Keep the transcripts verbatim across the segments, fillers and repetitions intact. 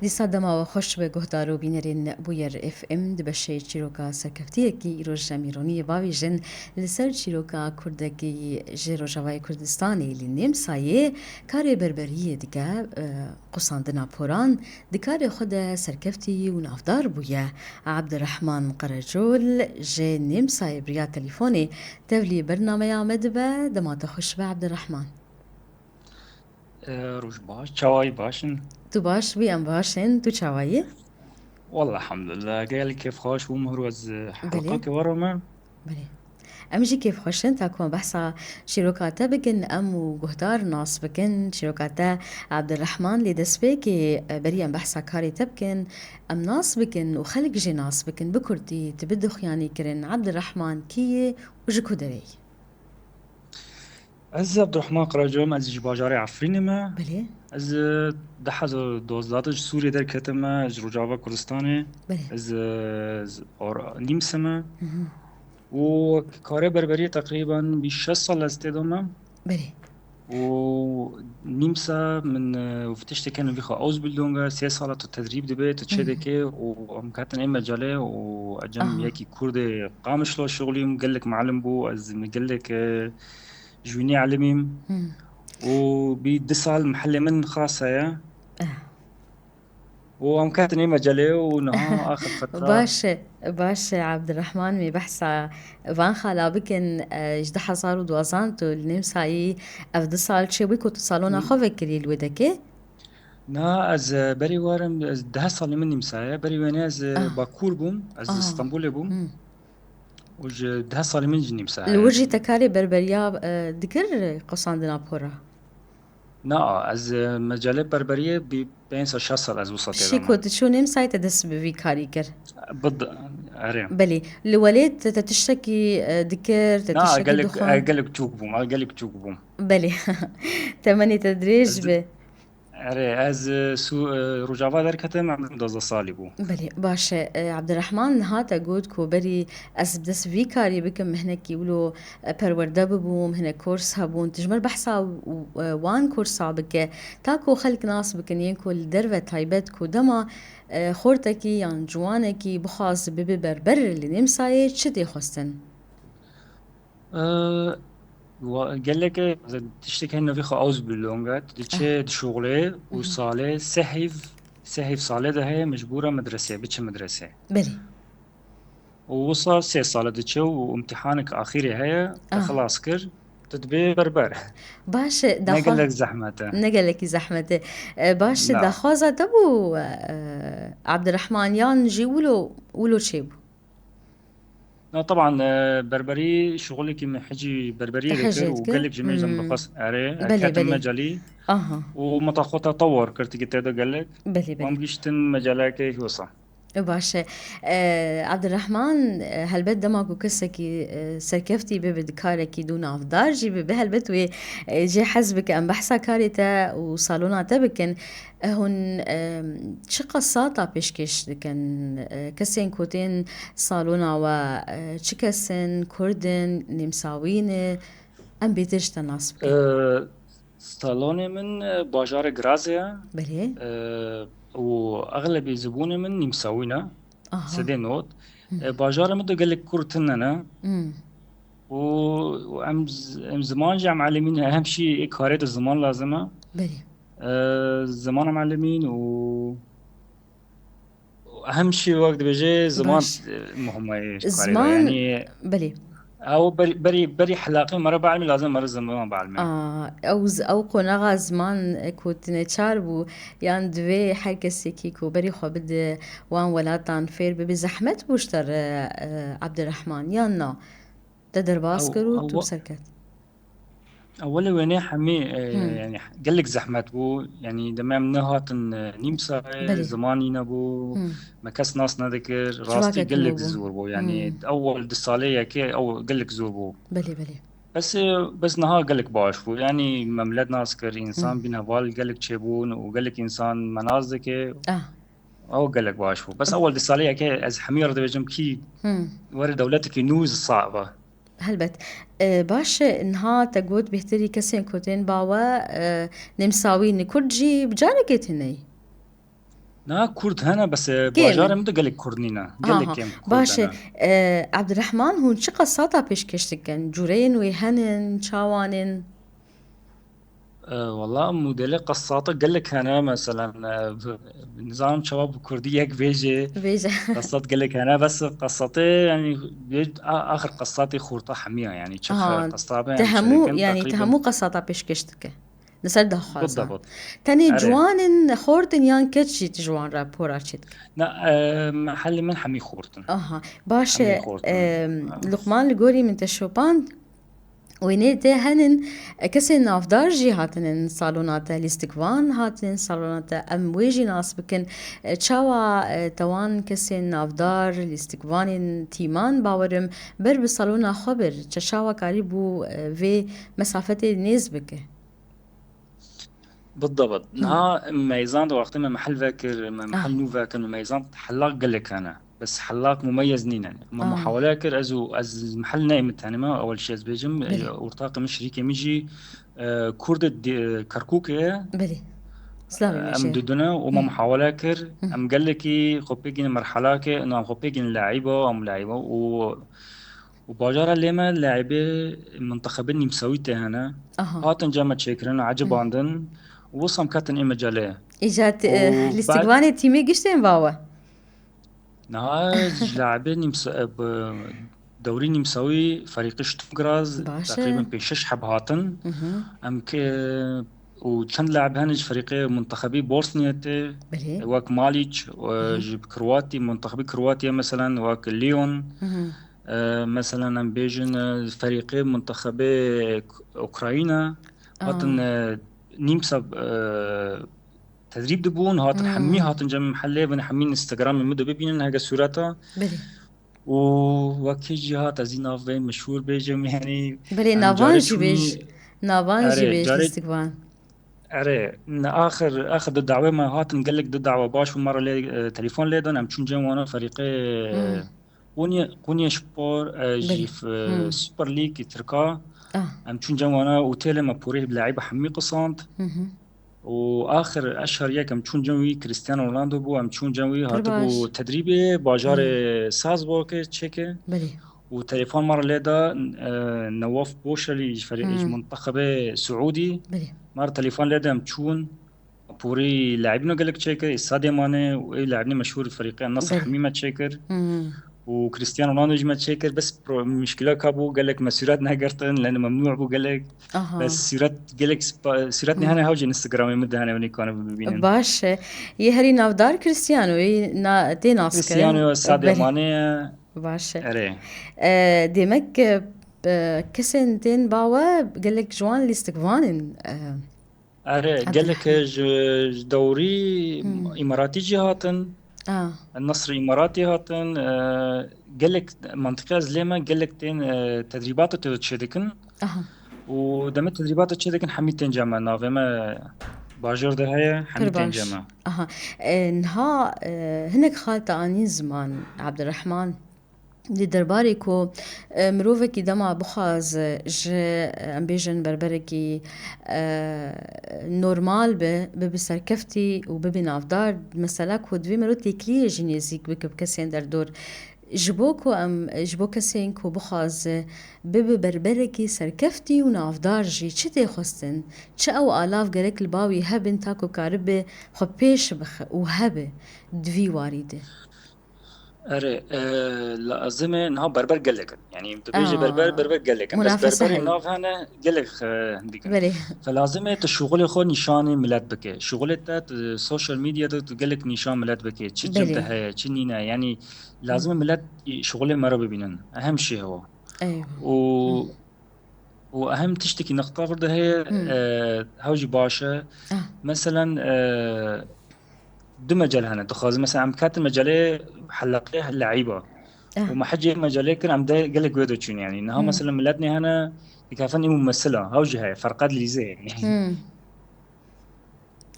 Dîsa dema we xweş be guhdar û bînerên Bûyer F M. Di beşê çîroka serkeftiyekî îroj em îroniyê bavêjin li ser çîroka Kurdekî ji Rojavayê Kurdistanê li Nêmsayê karê berberiyê dike, e, qusandina poran di karê xwe de serkeftî û navdar bûye. Abdurrahman Qerecol ji Nêmsayê bi riya telîfonê tevlî bernameya me dibe. Dema te xweş be Abdurrahman. E, roj baş, çawayî baş in? Tu baş bî, em baş in. Tu çawayî? Wallah, elhamdulillah, gelek kêfxweş bûm, hûr ez, e, Belê. Helqakê we re me. Belê. Em jî kêfxweş in, ta ku em behsa çîroka te bikin, em û guhdar nas bikin. Çîroka te Abdurrahman, lê destpêkê, e, berî em behsa karê te bikin, em nas bikin û xelk jî nas bikin. Bi kurtî, tu bi duxuyanî kirin, Abdurrahman kî yî û ji ku derê yî? Ez Abdurrahman Qaraca me, ez ji bajarê Efrînê me. Belê. Ez, e, du hezar û duwazdeh de ji Sûriyê derketime, ji Rojava Kurdistanê. Belê. Ez, e, z-, or-, Nîmse me. Hı hı. Û karê berberiyê teqrîben bîst şeş sal ez tê de me. Belê. Û Nîmse min, e, tiştekî nivî xwe Ausbildung e, sê sala tu tedrîb dibe, tu çê Hı hı. dike û em ketin ê mecalê û ecem Aha. yekî Kurdê Qamişlo şixulîm, gelek melim bû, ez min gelek, e, Ji wînî elimîm. Hmm. Û bî du sal mehellê min xas heye. Eh. Û em ketinê mecelê û niha axir fetra. Baş e, baş e, Abdurrahman, me behsa van xala bikin, eh, ji du hezar û duwazdeh tu li Nîmsayî ev du sal çêbû ku tu salona Hmm. xwe vekirî li wê dekê? Na, ez, eh, berî warim, ez deh salê min Nîmsa ye. Berî wênê ez, eh, Ah. Bakur bûm, ez Ah. Stenbolê bûm. Hmm. Û ji deh salê min jî Nîmsa Li heye. wir jî te karê berberiya, e, dikir qosandina pora? Na, ez, e, mecelê berberiyê bî pênc sal, şeş sal ez wisa tê Şî de me. ku tu çû Nîmsayê te dest bi vî karî kir? Bid-, erê. Belê. Li welêt te, te tiştekî, e, dikir, te Na, tiştekî gelek, dixwend? e, gelek çûk bûm, e, gelek çûk bûm. Belê. Temenê te dirêj Ez di- be. Erê, ez, e, su-, e, Rojava derketim, em duwazdeh salî bû. Belê, baş e. E, Abdurrahman, niha te got ku berî ez bi dest vî karî bikim, min hinekî wilo, e, perwerde bibûm, hinek kurs hebûn. Tu ji mir behsa w-, e, wan kursa bike, ta ku xelk nas bikin, yên ku li derve taybet ku dema, e, xortekî yan ciwanekî bixwaz bibe berber li Nîmsayê, çi tê xwestin? Ee, wa-, gelek e, tiştek hene vî xwe Ausbildung e, tu diçe Ah. dişuxulê û Mhm. salê sê heyv, sê heyv salê de heye, mecbûr e medresê, biçe medresê. Belê. Û wisa sê sale diçe û imtîhanek axirê heye, te Ah. xilas kir, tu dibê berber. Baş e, Ne daxwa-, gelek zehmet e. ne gelekî zehmet e. E, baş e, Na. daxwaza te bû, e, Abdurrahman, yan jî wilo, wilo çêbû? Na, teban, e, berberî şixulekî min hicî berberiyê Te hicê dikir û dikir? gelek ji min jî Hmm. dixwest. Erê, e, Belê, ketim belê. mecalî Aha. û min ta xwe te tewar kir, tikî tê de gelek. Belê, belê. Wan giştin meceleke wisa. Baş e. E, Abdurrahman, e, helbet dema ku kesekî, e, serkeftî bibe, di karekî dû navdar jî bibe, helbet wê, e, jê hez bike. Em behsa karê te û salona te bikin. E, hûn, e, çiqas sata pêşkêş dikin? E, kesên ku tên salona we, e, çi kes in? Kurd in? Nêmsawî ne? Em bêtir ji te nas bikin. E, salonê min, e, bajarê Grazê ye. Belê. E, û exlebî zibûnê min nîmsawî ne. Aha. Sedê not. Hı. E, bajarê min de gelek Kurd tune ne. Hı. Û, û em z-, em ziman jî em elimîn, hem şî ê karê de ziman lazim e. Belê. E, ziman em elimîn û hem şî wek dibêje ziman, Baş. e, muhim e ji karê de. Ziman, Yanî belê. ew berî, berî, berî helaqê me re bielmî lazim, me re ziman bielmî. A, ew z-, ew qonaxa ziman, e, ku tine çar bû, yan divê her kesekî ku berî xwe bide wan welatan fêr bibe, zehmet bû ji te re, e, Abdurrahman, yan na? Te derbas Ew, kir û ew tu wa- bi ser ket. Ewilê wênê hemî, e, Hmm. yanî gelek zehmet bû. Yanî demê em nehatin, e, Nîmsayê, Belê. zimanî nebû, Hmm. me kes nas nedikir. Rastî Civakek gelek nebû. zor bû. Yanî Hmm. ewil di salê yekê ew gelek zor bû. Belê, belê. Bes, e, bes niha gelek baş bû. Yanî me milet nas kir, însan Hmm. bîn heval gelek çêbûn û gelek însan me nas dike. Ah. Ew gelek baş bû. Bes ewil di salê yekê ez hemî re dibêjim kî Hmm. were dewletekî nû sax be. Helbet. E, baş e, niha te got bêhtirî kesên ku tên ba we, e, nêmsawî ne, Kurd jî bi carekê tune ye. Na, Kurd hene, bes, e, Kêm in. Bajarê min de gelek Kurd nîne. Gelek Aha, kêm Kurd baş e. Hene. E, Abdurrahman, hûn çi qesata pêşkêş dikin? Cûreyên wê henin, çawan in? E, wela modele qesata gelek hene, meselen, e, nizanim çawa bi Kurdî yek bêjê. Bêje. Qesat gelek hene, bes qesatê, yani, a-, axir qesatê xorta hemiya, yani, çi Aha, qesabê te em hemû, çêdikin, yani, te teqrîben hemû qesata pêşkêş dike. Li ser daxwaza. Bidabit. Tenê Erê. Ciwan in, xort in yan keç jî tu ji wan re pora çêdike? Na, e, mehelê min hemî xort in. Aha. Baş e, Hemî xort in. E, Luqman li gorî min te şopand, wêneyê te henin, e, kesên navdar jî hatinin salona te, lîstikvan hatinin salona te, em wê jî nas bikin. E, çawa, e, te wan kesên navdar, lîstikvanên tîman, bawerim, ber bi salona xwe bir, çe çawa karîbû, e, vê mesafetê nêz bike? Bidabit. Hı. Niha meyzan de wextê me mehel vekir, me mehel Ah. nû vekir, me meyzan helaq gelek hene. Bes helaq mumeyez nîne. Me Ah. muhawele kir, ez û, ez mehel neyê min tenê me, ewel şî ez bêjim, Belê. e, ortaqê min, şirîkê min jî, e, Kurd di-, Kerkûkê ye. Belê. Slavê E, em meşe. didine û me Hı. muhawele kir. Hı. Em gelekî xwe pêgîne merhelakê, na em xwe pêgîne leîba, em leîba û û bajara lê me leîbê mintexebê nîmsewî tê hene. Aha. Hatin cem me çêkirin, Hı. ecibandin. Û wisa em ketin ê mecalê. Îca te, Û e, lîstikvanê tîmê giştên va we? Niha ji leîbê nîmse-, e, bi dewrî nîmsewî ferîqê Sturm Graz Baş e. teqrîben pênc şeş heb hatin. Hı hı. Em ke-, û çend leîb hene ji ferîqê mintexebî Bosniyê tê, Belê. wek Malic, e, Hı hı. ji Kroatî, mintexebî Kroatya meselen, wek Lyon. Hı hı. E, meselen, em bêjin, e, ferîqê mintexebê Ukrayna Aa. hatin, e, nîmsa, e, tedrîb dibûn, hatin Hmm. hemî hatin cem helê bin, hemî Instagramê min de bibînin hege sûreta. Belê. Û wekî jî hat, ez î nav vê meşhûr bêjim, yani, Belê, em navan carê jî çûnî bêj. Navan jî Erê, bêj carê lîstikvan. Erê, ne axir, axir di dawê me hatin gelek di dawa baş bû, me re lê, e, telefon lê dan, em çûn cem wana ferîqê, Hmm. Konye, Konye Spor, e, Belê. jî f-, Hmm. Super League Tirka. Ah. Em çûn cem wana otêlê me porê bi leîba hemî qisand. Hı hı. Û axir eşar yek em çûn cem wî Cristiano Ronaldo bû, em çûn cem wî Pir hatibû baş. tedrîbê bajarê Hmm. Salzburgê çêke. Belê. Û telefon me re lê da, e, Newaf Boşelî ji ferê-, ji Hmm. mintexebê Siûdî. Belê. Me re telefon lê da em çûn. Porî leîbîno gelek çêkir, ê Sadê Mane û ê leîbînê meşhûr ferîqê Nasr Belê. hemî me çêkir. Hmm. Û Cristiano Ronaldo jî me çêkir. Bes pro-, muşkila ka bû, gelek me sûret negirtin, lene memnû bû gelek. Aha. Bes sûret gelek spa-, sûret Hmm. nehene hewce Instagramê min de hene, wê nêkane bibînin. Baş e. Yê herî navdar Cristiano, yê na-, tê nas kirin. Cristiano Sadê Belê. Mane ye. Baş e. Erê. E, demek, e, kesên tên ba we gelek ji wan lîstikvan in, e, Erê, Abdulrahman. gelek ji, ji dewrî Hmm. Îmaratî jî hatin. Ah. Nasrê Îmaratî hatin. E, gelek mentiqe ez lê me, gelek tên, e, tedrîbata tê çêdikin. Aha. Û demê tedrîbata çêdikin hemî tên cem me. Navê me bajêr de heye, hemî Pir tên baş. cem me. Aha. E, niha, e, hinek xal te anîn ziman, Abdurrahman. Di derbarê ku, e, mirovekî dema bixwaze ji, e, em bêjin berberekî, e, normal be, bibe serkeftî û bibe navdar, mesela ku divê mero têkiliyê jî nêzîk bike bi kesên derdor. Ji bo ku em, ji bo kesên ku bixwaze bibe berberekî serkeftî û navdar jî çi tê xwestin, çi ew alav gerek li ba wî hebin ta ku karibe xwe pêş bixe û hebe di vî warî de? Erê, e, lazim e niha berber gelek in. Yani, tu bêjî Aa, berber, berber gelek in. Bes munafese berberê heye. nav hene gelek, e, hindik in. Belê. Fe lazim e tu şuxulê xwe nîşanê milet bike. Şuxulê te tu social media de tu gelek nîşan milet bike. Çi cem te Belê. heye, çi nîne. Yani, lazim e Hmm. milet şuxulê me re bibînin. Ehem şey hewa. Eyvallah. Û Hmm. û ehem tiştekî nexta vir de heye, Hmm. e, hew jî baş e. Ah. Meselen, e, du mecel hene. Dixwazin, mesela, em ketin mecelê heleqê leîba. Ah. Û me hecê mecelê kir, em de gelek wê de çûn, yani. Niha, Hmm. mesela, milet nê hene, dikefin ê mumesila, hew jî heye, Ferqad Lîzê, yani. Hmm.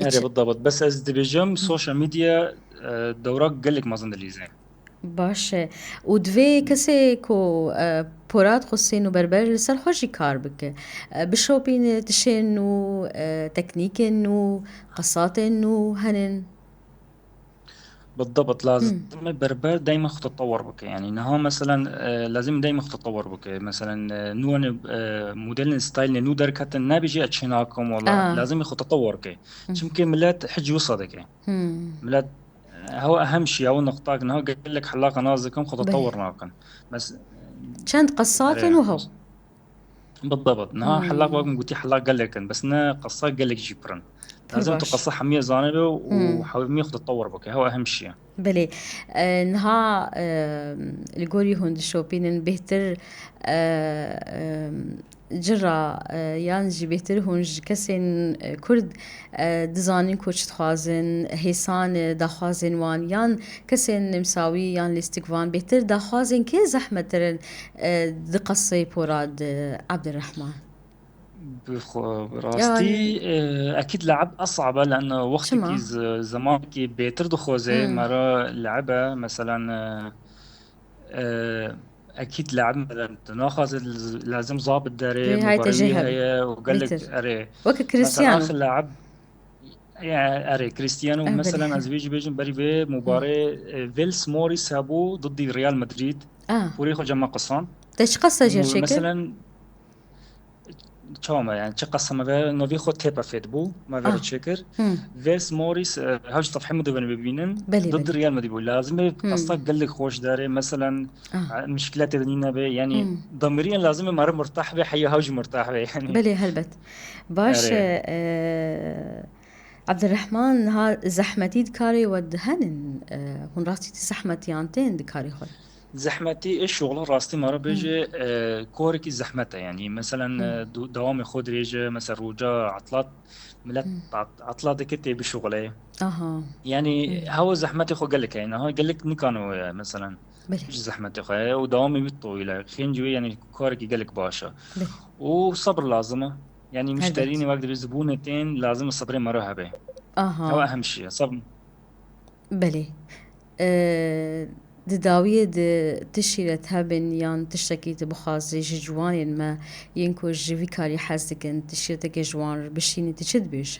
Erê, Çi- bidabit. Bes ez dibêjim, Hı. social media, e, dewra gelek mezin dilîze. Baş e. Û divê kesê ku, e, pora dixwestin û berber li ser xwe jî kar bike. E, bişopîne tişên nû, e, teknîkên nû, qesatên nû henin. بالضبط، لازم berber دايمًا خو تطور بکه. یعنی نها مثلًا، اه، لازم دايمًا خو تطور بکه. مثلًا، اه، نوع، اه، مدل ستایل نو درکتن، نبیجی اچی ناکم والله. آه. لازم خو تطور که. چونکه ملت حج وصا دکه. ملت، اه، هو اهم شيء، هو نقطه، انه قال لك حلاقه نازكم خو تطور ناكن. بس چند قصاتن وهو. بالضبط. نها حلاق وقت قلتي حلاق قال لك، بس نا قصه قال لك جي برن. لازم تو قصه حميه زانبه وحميه خو تطور بك، هو اهم شيء. بلي. آه، نها، آه، الجوري هون دشوبينن بهتر، آه، آه، جرا، آه، يان جي بهتر هون جي كسين، آه، كرد، آه، دزانين كوش تخوازن، هيسان، آه، دخوازن وان، يان كسين نمساوي، يان ليستيك وان بهتر دخوازن كي زحمة ترن، آه، دقصي بوراد، آه، عبد الرحمن. بخو-، براستي، يعني، آه، أكيد لعب أصعب، لأنه وقتك ز-، زمانك بيتر دخوزي، مرة لعبة مثلًا، آه، آه، أكيد لعب مثلًا تناخذ ال-، لازم ضابط داري، هاي مبارية تجاهل. هي وقال لك أري. وك مثلًا كريستيانو. آخر لاعب، يعني، أري كريستيانو مثلًا، أزويج بيجن بري في مباراة، آه، فيلس موريس هابو ضد ريال مدريد. آه. بوريخو جمع قصان. تش قصة جير شكل؟ مثلًا، چاوە، یعنی چه قەسە مەڤێ نۆڤی خۆ تێپە فێت بوو، مەڤێ آه. چێکر. هم. Vels Morris، اه، هەوش تەفحی مدوێن ببینن، بەلی، ضد بەلی. ريال مدريد بوو. لازمێ هم. قەسە گەلێک خۆش دارێ، مەسەلەن، آه. اه، مشکلاتێ دنی نەبێ، یعنی هم. ضميريا لازمێ مارە مرتاح بێ، حەیە هەوش مرتاح بێ، یعنی. بەلی، هەلبەت. باش، ئەرێ. ئە، عەبدولرەحمان، ها زەحمەتی دکارێ وە دهەنن، ئە، هون ڕاستی زەحمەتیان تێن دکاری خۆ. زەحمەتی ئێ شوغڵە ڕاستی مارە بێژێ، ئە، کۆرێکی زەحمەتە، یعنی، مەسەلەن، ئە، دو-، دەوامی خۆ درێژە، مەسەلەن، ڕووجا عەتڵات، ملەت عەت-، عەتڵات دەکە تێ بشوغڵێ. ئاها. یعنی، هەوە زەحمەتی خۆ گەلک هەیە، ها گەلک نکانەوە، مەسەلەن، بەلی. هیچ زەحمەتی خۆ هەیە و دەوامی بیت طویلە. خێنجی وێ، یعنی، کۆرێکی گەلک باشە. بەلی. و سەبر لازمە. یعنی، هەلبەت. مشترینی وەک دەبێ زبونێ تێن، لازمە سەبرێ مەرە هەبێ. ئاها. هەوە ئەهم شیە. سەب- بەلی. ئە، دداویە د تشیرەت هەبن یان تشتەکی د بخوازی ژ جوانێن مە یین کو ژ وی کاری حەز دکن تشیرەتەکە جوان بشینی ت چ دبێژ؟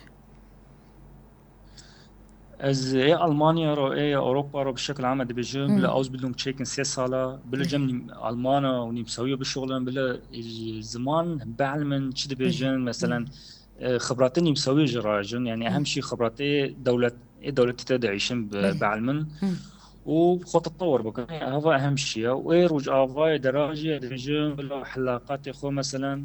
Ez ê Almanya ro, ê Ewropa ro bi şekil ame dibêjim, bila Ausbildung çêkin sê sala, bila cem nîm-, Almana û nîmsawiya bişuxulin, bila, e, ziman behl min çi dibêjin, meselen, e, xibratê nîmsawiyê jî rajin, yani ehm şî xibratê dewlet, ê dewletî te diêşin bi-, behl min. Û xwe tetewir bikin. Hava ehm şî ye. Û ê Rojavayê derajî dibêjin, bila hilaqatê xwe, meselen,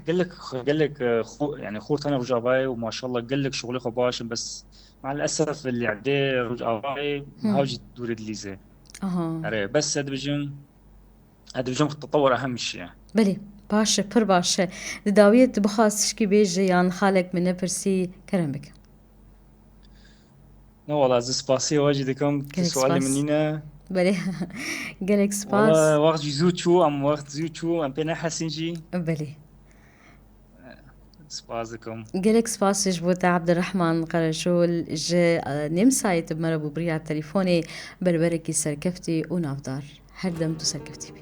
gelek, gelek, e, xo-, yani xortane Rojavayê û maşallah gelek şuxulê xwe baş in, bes Maalesef li erdê Rojavayê Hmm. Hewcî dûrê dilîzê. Aha. Erê, bes ez dibêjim, ez dibêjim tetewur ehem şiye. Belê, baş e, pir baş e. Di dawiyê tu bixwaz tişkî bêje yan xalek min nepirsî, kerem bike. Ne wala, ez spasiya we jî dikim, tu Gelek sualê spas. Min nîne. Belê, gelek spas. Wala, wext jî zû çû, em wext zû çû, em pê nehesîn jî. Belê. Spas dikim. Gelek spas ji bo te Abdurrahman Qereşol ji, e, Nemsayê tu bi me re bû bi riya telîfonê, berberekî serkeftî û navdar. Her dem tu serkeftî bî.